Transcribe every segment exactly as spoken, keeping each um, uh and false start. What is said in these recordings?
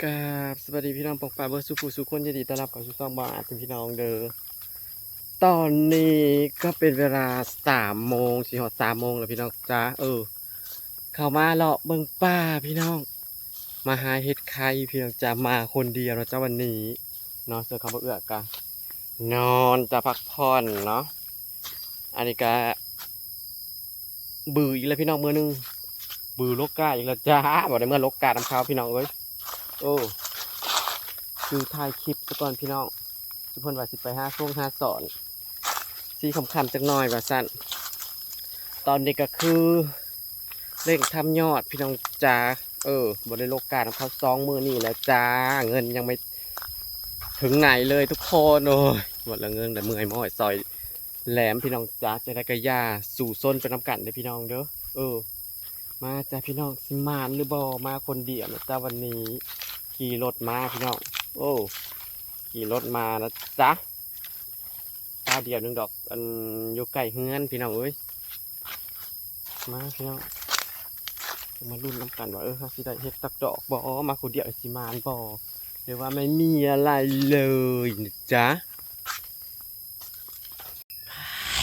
กราบสวัสดีพี่น้องปองปายเบิดสู่ผู้สู่คน ยินดีต้อนรับเข้าสู่ช่องบ่าวอาร์ตพี่น้องเด้อ ตอนนี้ก็เป็นเวลาสามโมง สิฮอดสามโมงแล้วพี่น้องจ้า เออ เข้ามาเลาะเบิ่งป่าพี่น้อง มาหาเห็ดไข่พี่น้องจ้า มาคนเดียวนะจ้าวันนี้เนาะ ส่วนคำว่าเอื้อกะนอนจ้า พักผ่อนเนาะ อันนี้กะ บืออีกแล้วพี่น้อง มื้อหนึ่ง บือลกกาอีกแล้วจ้า บ่ได้เมือลกกานำเขาพี่น้องเอ้ย โอ้ คือถ่ายคลิปซะก่อนพี่น้อง ซุเพิ่นว่าสิไปหาส่งหาสอน สิค่ำๆจักหน่อยว่าซั่น ตอนนี้ก็คือเร่งทำยอดพี่น้องจ้า เออ บ่ได้ลกกานำเขาสองมื้อนี้แล้วจ้า เงินยังไม่ถึงไหนเลยทุกคน โอ้ย หมดละเงินแต่เมื่อยม้อยซอย แหลมพี่น้องจ้า จั่งใดก็อย่าสู้ซนไปนำกันเด้อพี่น้องเด้อ เออ มาจ้าพี่น้อง สิหมานหรือบ่ มาคนเดียวนะจ้าวันนี้ ขี่รถมาพี่น้อง โอ้ ขี่รถมานะจ๊ะ คราวเดียวหนึ่งดอก อันอยู่ใกล้เฮือนพี่น้องเอ้ย มาพี่น้อง มาลุ้นนำกันว่า เออ เฮาสิได้เห็ดจักดอกบ่ มาคนเดียวสิหมานบ่ หรือว่าไม่มีอะไรเลยนะจ๊ะ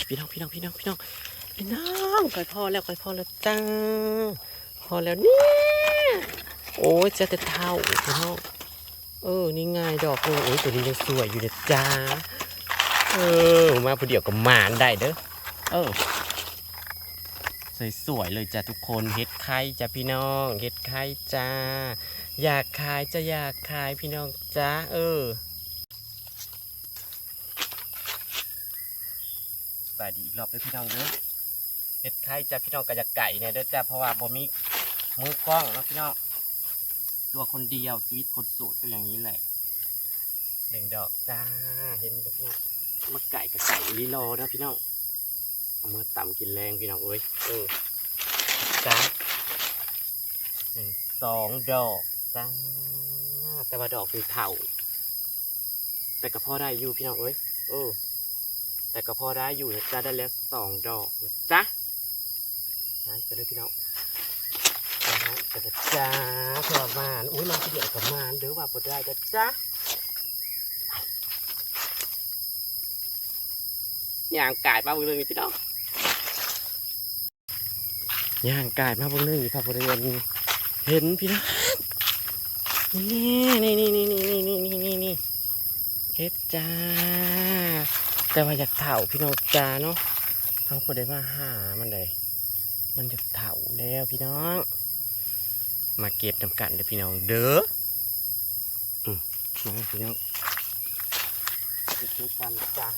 พี่น้อง พี่น้อง พี่น้อง พี่น้อง พี่น้อง ข้อยพอแล้ว ข้อยพอแล้วจ้า พอแล้วเนี่ย โอ้ย เจอแต่เต่าพี่น้อง เออ นี่ไงดอกหนึ่ง โอ้ย ตัวนี้ยังสวยอยู่นะจ้า เออ มาผู้เดียวก็หมานได้เด้อ เออ สวยๆเลยจ้ะทุกคน เห็ดไข่จ้ะพี่น้อง เห็ดไข่จ้า อยากขายจ้ะ อยากขายพี่น้องจ้า เออ สบายดีอีกรอบเด้อพี่น้องเด้อ เห็ดไข่จ้ะพี่น้อง ก็อยากไก่เนี่ยเด้อจ้ะ เพราะว่าบ่มีมือกล้องเนาะพี่น้อง ตัวคนเดียว ชีวิตคนโสดก็อย่างนี้แหละ หนึ่งดอกจ้า เห็นบ่พี่น้อง มาไก่กับไก่ลีลอนะพี่น้อง เอามือตำกินแรงพี่น้องเอ้ย เออ จ้า หนึ่ง สองดอกจ้า แต่ว่าดอกเป็นเถา แต่ก็พอได้อยู่พี่น้องเอ้ย เออ แต่ก็พอได้อยู่นะจ๊ะ ได้แล้วสองดอกนะจ๊ะ หายไปเลยพี่น้อง หายไปเลยจ้า พอมาน อุ้ย มาทีเดียวกับมาน หรือว่าบ่ได้นะจ๊ะ ย่างกายมาเบิ่งเรื่องนี้พี่น้อง ย่างกายมาเบิ่งเรื่องนี้ครับ บริเวณนี้ เห็นพี่น้อง นี่ นี่ นี่ เห็ดจ้า แต่ว่าอยากเถาพี่น้องจ้าเนาะ เฮาบ่ได้มาหามันเลย มันอยากเถาแล้วพี่น้อง มาเก็บนำกันเด้อพี่น้องเด้อ อืม มาพี่น้อง เก็บนำกันจ้า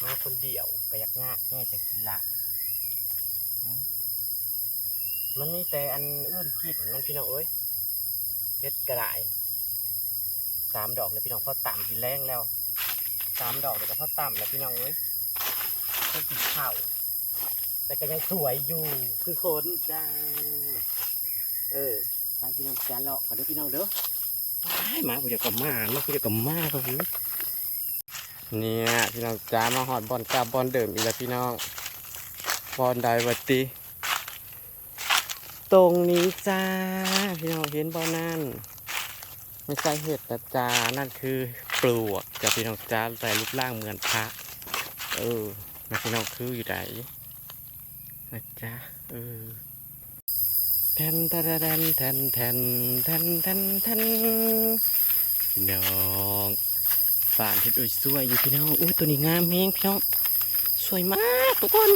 มาคนเดียวก็อยากยากแน่จักสิละ มันมีแต่อันอื่นกินมันพี่น้องเอ้ย เห็ดก็ได้ สามดอกเลยพี่น้อง พอตำกินแรงแล้ว สามดอกเลยก็พอตำแล้วพี่น้องเอ้ย ต้องกินข้าว แต่ก็ยังสวยอยู่ คือคนจ้า เออ ไปพี่น้องจ้า เลาะก่อนเด้อพี่น้องเด้อ ว้าย มาผู้เดียวก็มา มาผู้เดียวก็มาครับผม เนี่ยพี่น้องจ้า มาฮอดบ่อนเก่าบ่อนเดิมอีกแล้วพี่น้อง บ่อนใดวะติ ตรงนี้จ้า พี่น้องเห็นบ่นั่น ไม่ใช่เห็ดนะจ้า นั่นคือปลวกจ้ะพี่น้องจ้า แต่รูปร่างเหมือนพระ เออ นะพี่น้อง คืออยู่ไหนนะจ๊ะ เออ แทน แทน แทน แทน แทน แทน แทน แทน พี่น้อง บ้านเฮ็ดโอ้ยสวยอยู่พี่น้อง อุ้ย ตัวนี้งามแฮงพี่น้อง สวยมากทุกคน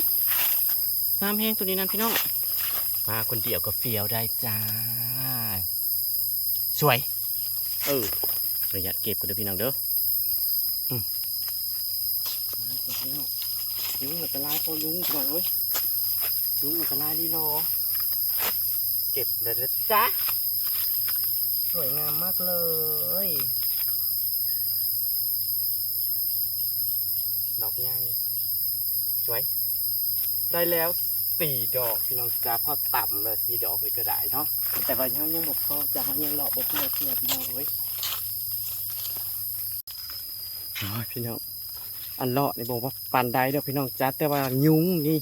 งามแฮงตัวนี้นั่นพี่น้อง มาคนเดียวก็เฟี้ยวได้จ้า สวย เออ ประหยัดเก็บกันเด้อพี่น้องเด้อ อืม มาก่อนพี่น้อง ยุงอันตรายพอยุงพี่น้องเอ้ย ยุงอันตรายลีลอ เก็บเลยนะจ๊ะ สวยงามมากเลย ดอกใหญ่ สวย ได้แล้วสี่ดอกพี่น้องจ้า พอตำเลยสี่ดอกเลยก็ได้เนาะ แต่ว่ายังยังบ่พอจ้า ยังเลาะบ่พอเทื่อพี่น้องเอ้ย โอ้ยพี่น้อง อันเลาะนี่บอกว่าปานใดเด้อพี่น้องจ้า แต่ว่ายุงนี่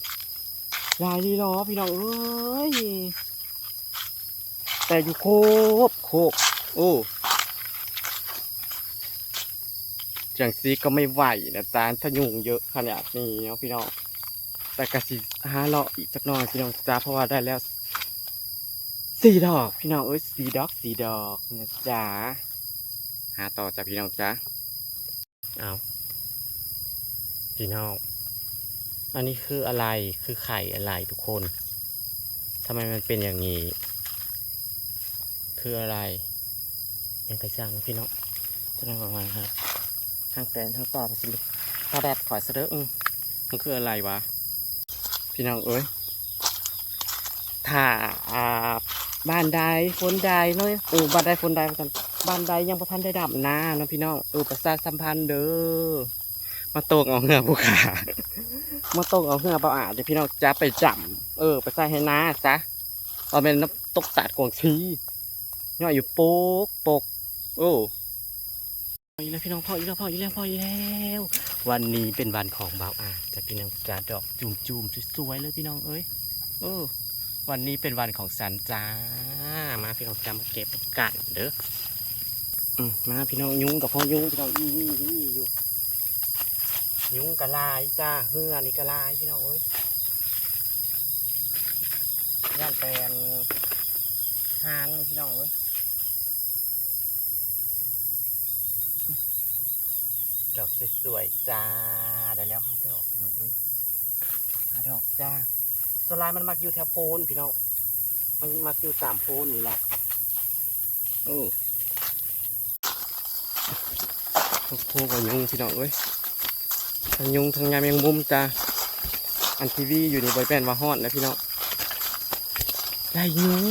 หลายลีลอพี่น้องเอ้ย แต่อยู่โคบโคบ โอ้ จังซี่ก็ไม่ไหวนะจ๊ะ ถ้ายุงเยอะขนาดนี้เนาะพี่น้อง แต่กะสิหาเลาะอีกจักหน่อยพี่น้องจ๊ะ เพราะว่าได้แล้วสี่ดอกพี่น้องเอ้ย สี่ดอก สี่ดอกนะจ๊ะ หาต่อจ้ะพี่น้องจ๊ะ เอาพี่น้อง อันนี้คืออะไร คือไข่อะไรทุกคน ทำไมมันเป็นอย่างนี้ คืออะไร ยังกระจ่างนะพี่น้อง จะได้ประมาณครับ ทางแตนทางต่อไปสิลูก ถ้าแดดขอยเสะเด้อ อืม มันคืออะไรวะ พี่น้องเอ้ย ถ้า อ่า บ้านใดฝนใดเนาะ เออ บ้านใดฝนใดว่าซั่น บ้านใดยังบ่ทันได้ดำนาเนาะพี่น้อง เออ ประชาสัมพันธ์เด้อ มาตกเอาเฮือผู้ขา มาตกเอาเฮือบ่าวอาจจะพี่น้องจ๊ะไปดำ เออ ไปใส่ให้นาซะ เอาเป็นน้ำตกตาดกวางซี ย่อยอยู่โป๊กโป๊ก โอ้ พออีกแล้วพี่น้อง พออีกแล้ว พออีกแล้ว พออีกแล้ว วันนี้เป็นวันของบ่าวอาจจะพี่น้องจ๊ะ ดอกจุ่มๆ สวยๆ เลยพี่น้องเอ้ย เออ วันนี้เป็นวันของฉันจ้า มาพี่น้องจ๊ะ มาเก็บกันเด้อ อืม มาพี่น้อง ยุงกับพ่อยุง พี่น้อง อีอีอีอยู่ ยุงกะหลายจ้า เฮือนี่กะหลายพี่น้องเอ้ย ย่านแปนหางนี่พี่น้องเอ้ย ดอกสวยๆจ้า ได้แล้วห้าดอกพี่น้องเอ้ย ห้าดอกจ้า ส่วนหลายมันมักอยู่แถวโพนพี่น้อง มันมักอยู่ตามโพนนี่แหละ เออ โอ้โห ว่ายุงพี่น้องเอ้ย ทั้งยุงทั้งยาแมงมุมจ้า อันทีวีอยู่นี่บ่แม่นว่าฮ้อนนะพี่น้อง ไล่ยุง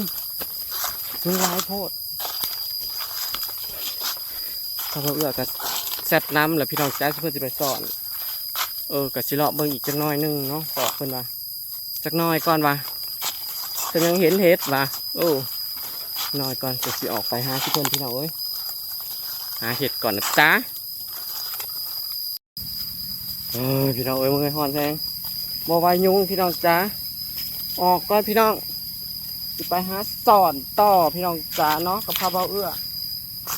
ยุงหลายโพด เขาก็เอื้อกับแซดน้ำแหละพี่น้องจ้า เพื่อจะไปสอน เออ ก็สิเลาะเบิ่งอีกจักหน่อยหนึ่งเนาะ บอกเพิ่นว่า จักหน่อยก่อนว่า เพิ่นยังเห็นเห็ดว่า โอ้ หน่อยก่อน ก็สิออกไปหาที่เพิ่นพี่น้องเอ้ย หาเห็ดก่อนนะจ๊ะ เออ พี่น้องเอ้ย เมื่อยฮ้อนแฮง บ่ไหวยุงพี่น้องจ๊ะ ออกก่อนพี่น้อง สิไปหาสอนต่อพี่น้องจ๊ะเนาะ กับพาเบาเอื้อ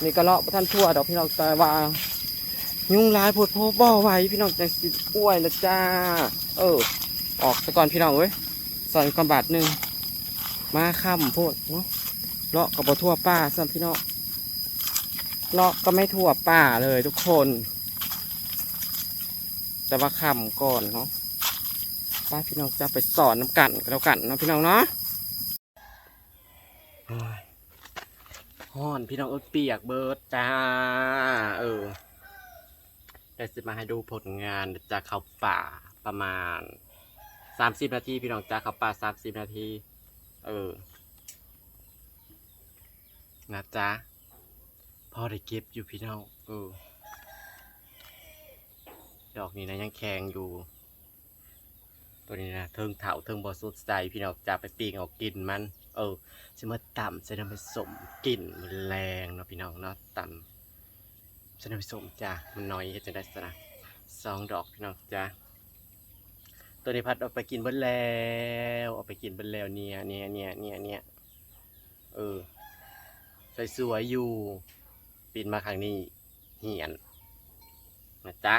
นี่ก็เลาะบ่ทันทั่วดอกพี่น้อง แต่ว่า ยุงหลายโพดโพบ่ไหวพี่น้อง จังสิอ้วยละจ้า เออ ออกซะก่อนพี่น้องเอ้ย สอนก่อนบาทหนึ่ง มาค่ำโพดเนาะ เลาะก็บ่ทั่วป่าซ้ำพี่น้อง เลาะก็ไม่ทั่วป่าเลยทุกคน แต่ว่าค่ำก่อนเนาะ ไปพี่น้องจะไปสอนนำกันก็แล้วกันเนาะพี่น้องเนาะ โอ้ย ฮ้อนพี่น้องเอ้ย เปียกเบิดจ้า เออ เดี๋ยวสิมาให้ดูผลงานจากเข้าป่าประมาณสามสิบนาทีพี่น้องจ้า เข้าป่าสามสิบนาที เออ นะจ๊ะ พอได้เก็บอยู่พี่น้อง เออ ดอกนี้นะยังแข็งอยู่ ตัวนี้นะ เทิงเถาเทิงบ่สดใสพี่น้องจ้า ไปปิ้งเอากลิ่นมัน เออ สิมาตำใส่น้ำผสมกลิ่นมันแรงเนาะพี่น้องเนาะ ตำใส่น้ำผสมจ้า มันน้อยเฮ็ดจังได๋ซะนะ สองดอกพี่น้องจ้า ตัวนี้พัดเอาไปกินเบิดแล้ว เอาไปกินเบิดแล้วเนี่ย เนี่ย เนี่ย เนี่ย เนี่ย เออ สวยๆอยู่ ปีนมาข้างนี้ เหียน นะจ๊ะ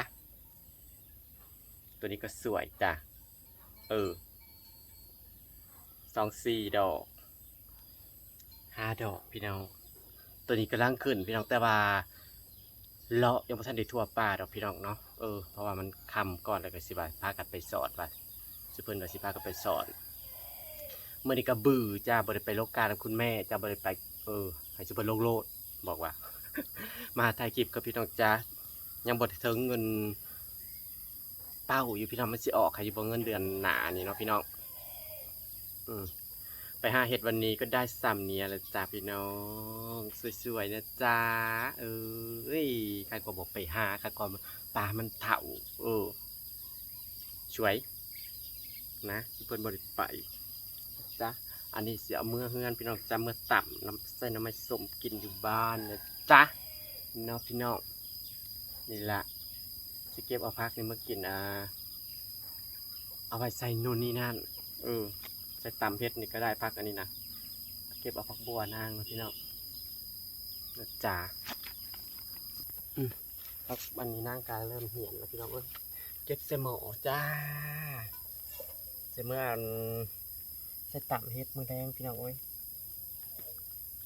ตัวนี้ก็สวยจ้ะ เออ สองสี่ดอก ห้าดอกพี่น้อง ตัวนี้กำลังขึ้นพี่น้อง แต่ว่า เลาะยังบ่ทันได้ทั่วป่าดอกพี่น้องเนาะ เออ เพราะว่ามันค่ำก่อน แล้วก็สิว่าพากันไปสอดว่า ซุเพิ่นว่าสิพากันไปสอด มื้อนี้ก็เบื่อจ้า บ่ได้ไปโลกากับคุณแม่จ้า บ่ได้ไป เออ ให้ซุเพิ่นโลกโลด บอกว่า มาถ่ายคลิปกับพี่น้องจ้า ยังบ่ได้ถึงเงินเป้าอยู่พี่น้อง มันสิออกให้อยู่บ่เงินเดือนหน้านี่เนาะพี่น้อง อืม ไปหาเห็ดวันนี้ก็ได้ส่ำเนี้ยละจ้าพี่น้อง สวยๆนะจ้า เอ้ย ใครก็บอกไปหา ใครก็ปลามันเฒ่า เออ สวย นะ เพิ่นบ่ได้ไปจ้ะ อันนี้สิเอาเมือเฮือนพี่น้องจ้ะ เมือตำน้ำ ใส่น้ำมันส้มกินอยู่บ้านนะจ๊ะ เนาะพี่น้อง นี่ละ สิเก็บเอาผักนี่มากิน อ่า เอาไว้ใส่นู่นนี่นั่น เออ ใส่ตำเห็ดนี่ก็ได้ผักอันนี้นะ เก็บเอาผักบัวนางเนาะพี่น้องนะจ๊ะ อืม ผักอันนี้นางก็เริ่มเหี่ยนแล้วพี่น้องเอ้ย เก็บใส่หม้อจ้า ใส่เมื่ออัน ใส่ตำเฮ็ดมื้อแลงพี่น้องเอ้ย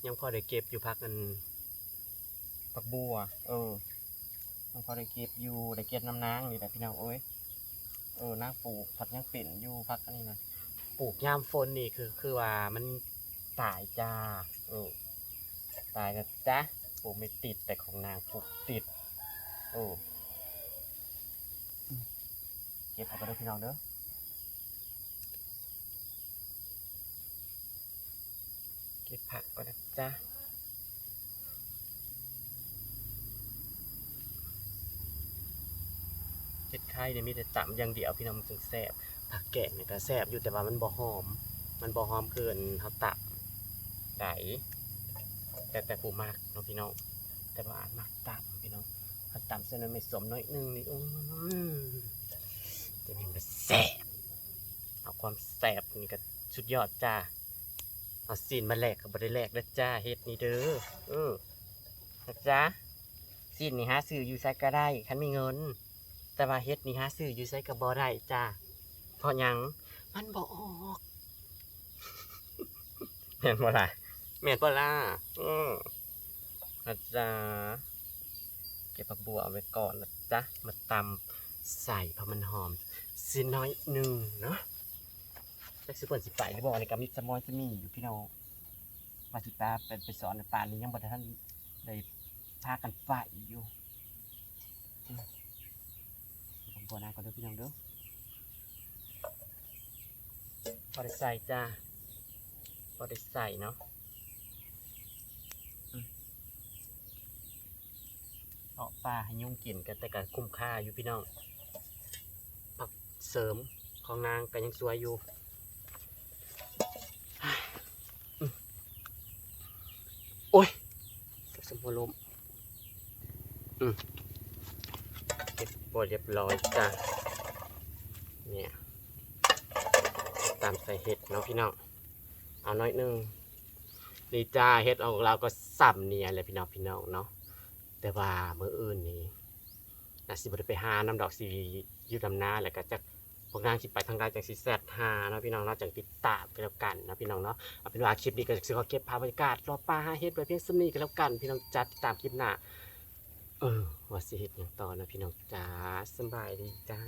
ยังพอได้เก็บอยู่ผักอัน ผักบัว เออ ยังพอได้เก็บอยู่ ได้เก็บนำนางนี่แหละพี่น้องเอ้ย เออ นางปลูกผักยังเป็นอยู่ผักอันนี้นะ ปลูกยามฝนนี่คือ คือว่ามันตายจ้า เออ ตายนะจ๊ะ ปลูกไม่ติด แต่ของนางปลูกติด เออ เก็บเอาไปเด้อพี่น้องเด้อ เก็บผักก่อนนะจ๊ะ เฮ็ดไข่เนี่ยมีแต่ตำอย่างเดียวพี่น้อง มันจึงแซ่บ ผักแกงเนี่ยก็แซ่บอยู่ แต่ว่ามันบ่หอม มันบ่หอมคืออันเฮาตำ ได้ แต่ แต่ผู้มักเนาะพี่น้อง แต่ว่ามักตำพี่น้อง ถ้าตำใส่น้ำไม่สมน้อยหนึ่งนี่ อืม จะเป็นแบบแซ่บ เอาความแซ่บนี่ก็สุดยอดจ้า เอาซีนมาแลกก็บ่ได้แลกนะจ้า เฮ็ดนี่เด้อ เออ นะจ๊ะ ซีนนี่หาซื้ออยู่ไสก็ได้ คันมีเงิน แต่ว่าเฮ็ดนี่หาซื้ออยู่ไสก็บ่ได้จ้า เพราะหยัง มันบ่ออก แม่นบ่ล่ะ แม่นบ่ล่ะ อืม นะจ๊ะ เก็บผักบัวเอาไว้ก่อนนะจ๊ะ มาตำใส่เพราะมันหอม ซีนน้อยหนึ่งเนาะ จักสิเพิ่นสิไปหรือบ่ อันนี้ก็มีสมอยสมีอยู่พี่น้อง ว่าสิตาไป ไปสอนป่านนี้ยังบ่ทันได้พากันไปอยู่ อืม ผมขอน้ำก่อนเด้อพี่น้องเด้อ พอได้ใส่จ้า พอได้ใส่เนาะ อืม เกาะปลาให้ยุงกินกัน แต่ก็คุ้มค่าอยู่พี่น้อง ผักเสริมของนางก็ยังสวยอยู่ อืม โอ้ย สมหัวลม อืม เก็บบัวเรียบร้อยจ้ะ เนี่ย ตำใส่เห็ดเนาะพี่น้อง เอาน้อยหนึ่ง นี่จ้า เห็ดของเราก็ส่ำเนี่ยแหละพี่น้อง พี่น้องเนาะ แต่ว่ามื้ออื่นนี้ น่าสิบ่ได้ไปหานำดอก สิอยู่นำนา แล้วก็จักพวกนางสิไปทางใด จังสิแซดหาเนาะพี่น้องเนาะ จังติดตามกันแล้วกันเนาะพี่น้องเนาะ เอาเป็นว่าคลิปนี้ก็สิขอเก็บภาพบรรยากาศเลาะป่าหาเห็ดไว้เพียงส่ำนี้ก็แล้วกันพี่น้องจ้า ติดตามคลิปหน้า เออ ว่าสิเฮ็ดหยังต่อนะพี่น้องจ้า สำบายดีจ้า